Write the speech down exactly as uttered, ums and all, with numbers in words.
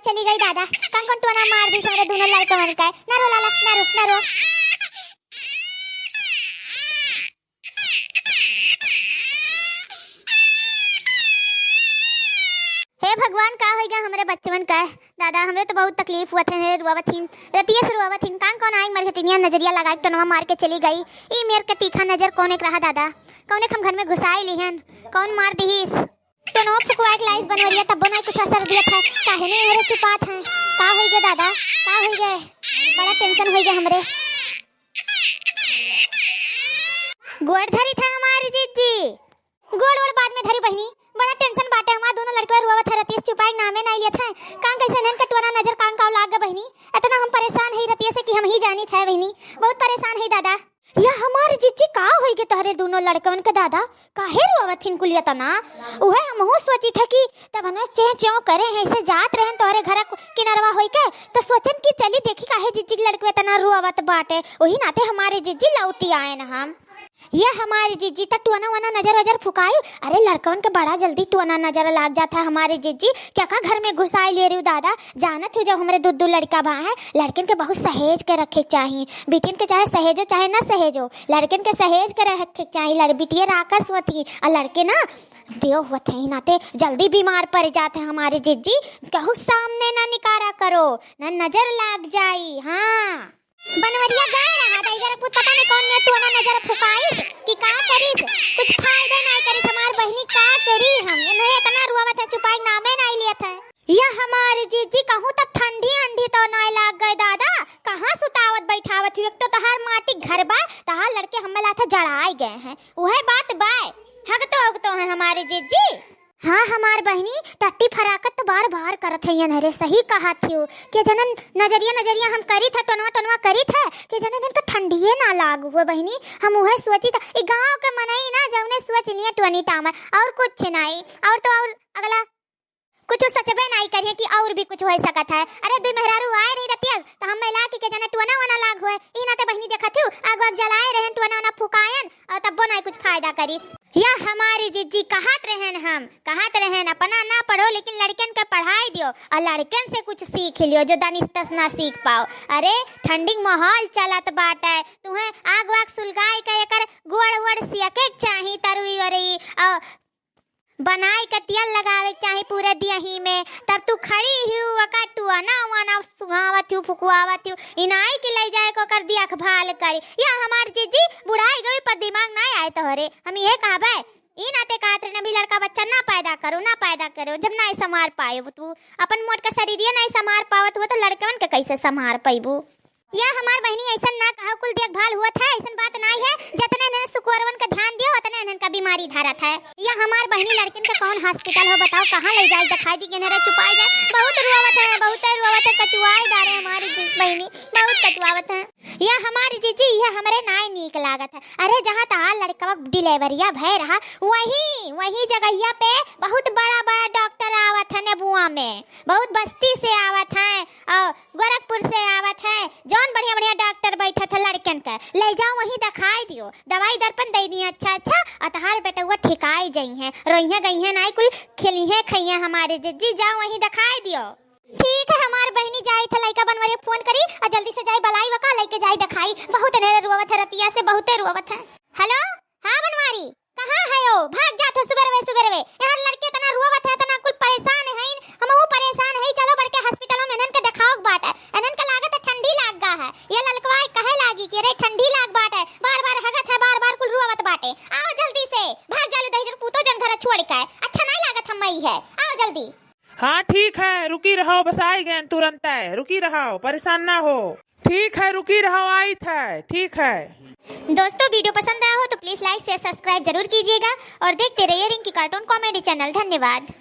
चली गई दादा, कौन कौन टोना मार दी सारे दोनों लड़कवन का। ना रो लाला, ना रो, ना रो। हे भगवान, का होइगा हमरे बच्चवन का? दादा, हमरे तो बहुत तकलीफ हुआ थे, हमरे रुआवत हिन, रतिये से रुआवत हिन। कान कौन आइग मरघटिनिया नजरिया लगाइक टोनवा मार के चली गई। ई मेर के तीखा नजर कौन एक रहा दादा, कौन एक हम घर में घुसाई लिहन, कौन मार दिहिस? टोनवा फुकवाइक लाइस बनवरिया, तब्बो नाई कुछ असर दिया था। काहे नहीं हमरे चुपात हैं? का होइगे दादा, का होइगे? बड़ा tension होइगे हमरे। गोड़ धरी था हमारी जिज्जी। गोड़ वोड़ बाद में धरी बहिनी, बड़ा tension बाटे। हमार दोनों लड़कवा रुआवत है, रतिये से चुपाइक नामे नाई लेत है। कान कैसे नैन कटुआना नजर कान का लाग गा बहिनी, इतना हम परेशान है रतिये से कि हम ही जानित है बहिनी, बहुत परेशान है दादा। या हमार जिज्जी, का होइगे तोहरे दोनों लड़कवन के दादा, काहे रुआवत हिन कुलिया तना? उहे हमहू सोचित है कि तब हमें चें चें करे हैं, ऐसे जात रहन तोहरे घर किनरवा होइके, तो सोचन कि चली देखी काहे जिज्जी के लड़कवे तना रुआवत बाटे। वही नाते हमारे जिज्जी लौटी आए न हम। ये हमारी जिज्जी त टुअना वना नजर वजर फुकाई। अरे लड़कवन के बड़ा जल्दी टुअना नजर लाग जात है हमारी जिज्जी। क्या का घर में घुसाई ले रही हूँ दादा? जानत हूँ जब हमरे दू दू लड़का भा है, लड़कन के बहुत सहेज के रखे के चाही। बिटियन के चाहे सहेजो चाहे ना सहेजो, लड़कन के सहेज के रखे के चाही। लड़ बिटिये राकस होती और लड़के ना देव होत है, नाते जल्दी बीमार पड़ जात है हमारे जिज्जी। कहूँ सामने ना निकारा करो, ना नजर लाग जाई। हाँ। बनवरिया गए रहा, त इधर पूत पता नहीं कौन में टोना नजर फुकाइस कि का करिस, कुछ फायदा नहीं करिस। हमार बहिनी का करी हम, इन्हें इतना रुआवत है, चुपाई नामे नहीं लियत है। या हमार जिज्जी, कहूँ त ठंडी अंडी तो नहीं लाग गए दादा, कहाँ सुतावत बैठावत हूँ। एक तो तहार माटी घर बा, तहार लड़के हमें लाथे जड़ाए गए हैं, उहे बात बाय। हगतो उगतो है हमारे जिज्जी। हाँ हमार बहिनी, टट्टी फराकत तो बार बार करत है अनहरे, सही कहत हियो। के जनन नजरिया नजरिया हम करित है, टोनवा टोनवा करित है, के जनन इनका ठंडिये ना लाग हुए बहिनी। हम उहे सोचित, ई गाँव के मनई ना जौने सोच लिए टोनी टामर, और कुछ नहीं। और तो और अगला कुछ सचबे नहीं करिए कि और भी कुछ हो सकत है। अरे दुई मेहरारू आए रही रतिया, तो हम मिला के, के जने टोना वोना लाग हुए। ई नाते बहिनी देखत हूँ, आग वाग जलाए रहन, टोना वोना फुकायन, और तब्बो नहीं कुछ फायदा करिस। या हमारी जिज्जी कहत रहन, हम कहत रहन अपना ना पढ़ो लेकिन लड़कन के पढ़ाई दियो और लड़कन से कुछ सीख लियो जो दनिस तस ना सीख पाओ। अरे ठंडी माहौल चलत बाटे, तुहें आग वाग सुलगाई के एकर गोड़ वोड़ सियके के चाही, तरुई वरुई और बनाई के तेल लगावे के चाही पूरे दियही में। तब तू खड़ी ही ओकर टुअना वना सुहावत हूँ, फुकवावत हूँ, इनाई के ले जाए के ओकर देखभाल करी। या हमार जिज्जी बुढ़ाई गई पर दिमाग ना आए तोहरे, हम इहे कहबे। ई नाते कहत रहे, अभी लड़का बच्चा ना पैदा करो, ना पैदा करो, जब ना संभार पाए तू अपन मोट का शरीर ये नहीं संभार पावत हुआ तो लड़कवन के कैसे संभार पैबू? या हमार बहिनी ऐसन ना कहो, कुल देखभाल हुआ था, ऐसन बात नहीं है। जतने इन्हन सुकुरवन का ध्यान दियो, उतने इन्हन का बीमारी धरत है। या हमार बहिनी लड़कन के कौन hospital हो बताओ, कहाँ ले जाए, दिखाई दी के इन्हरे चुपाई जाए। बहुत रोवत है, बहुत रोवत है, कचुआई डारे हमारी जि-, बहिनी बहुत कचुआवत है। या हमारी जिज्जी, या हमरे नाई नीक लागत है। अरे, जहाँ तहार लड़कवा डिलीवरिया भय रहा, वही, वही जगहिया पे बहुत बड़ा बड़ा डॉक्टर आवत है नेबुआ में, बहुत बस्ती से आवत है और गोरखपुर से आवत है। जौन बढ़िया बढ़िया डॉक्टर बैठत है लड़कन के, ले जाओ वहीं दिखाई दियो, दवाई दर्पण दे दिए अच्छा अच्छा, और तहार बेटउआ ठिकाई जइहें, रोइहें गइहें नाई, कुल खिलिहें खइहें हमारे जिज्जी, जाओ वहीं दिखाई दियो। ठीक है हमार बहिनी, जाई थे लइका बनवरे फोन करी और जल्दी से जाई बलाई वका लइके जाई दिखाई। बहुत नेरे रोवत है रतिया से, बहुते रोवत है। हेलो, हाँ बनवारी, कहाँ है ओ? भाग जात हो सुबेरवे सुबेरवे। यार लड़के इतना रोवत है, इतना कुल परेशान है, हमहू परेशान है। चलो बढ़ के hospital में इन्हन के दिखाओ बाटे, इन्हन के लागत है ठंडी लाग गा है। ये ललकवा कहे लागी कि रे ठंडी लाग बाटे, बार बार हगत है, बार बार कुल रोवत बाटे। आओ जल्दी से, भाग जालू दहिजर पूतो जन घर छोड़ के, अच्छा नहीं लागत हम मई है, आओ जल्दी। हाँ, ठीक है, रुकी रहो, बस आई गए तुरंत है, रुकी रहो, परेशान ना हो। ठीक है, रुकी रहो, आई थे, ठीक है। दोस्तों, video पसंद आया हो तो please like, share, subscribe जरूर कीजिएगा और देखते रहिए रिंकी cartoon comedy channel। धन्यवाद।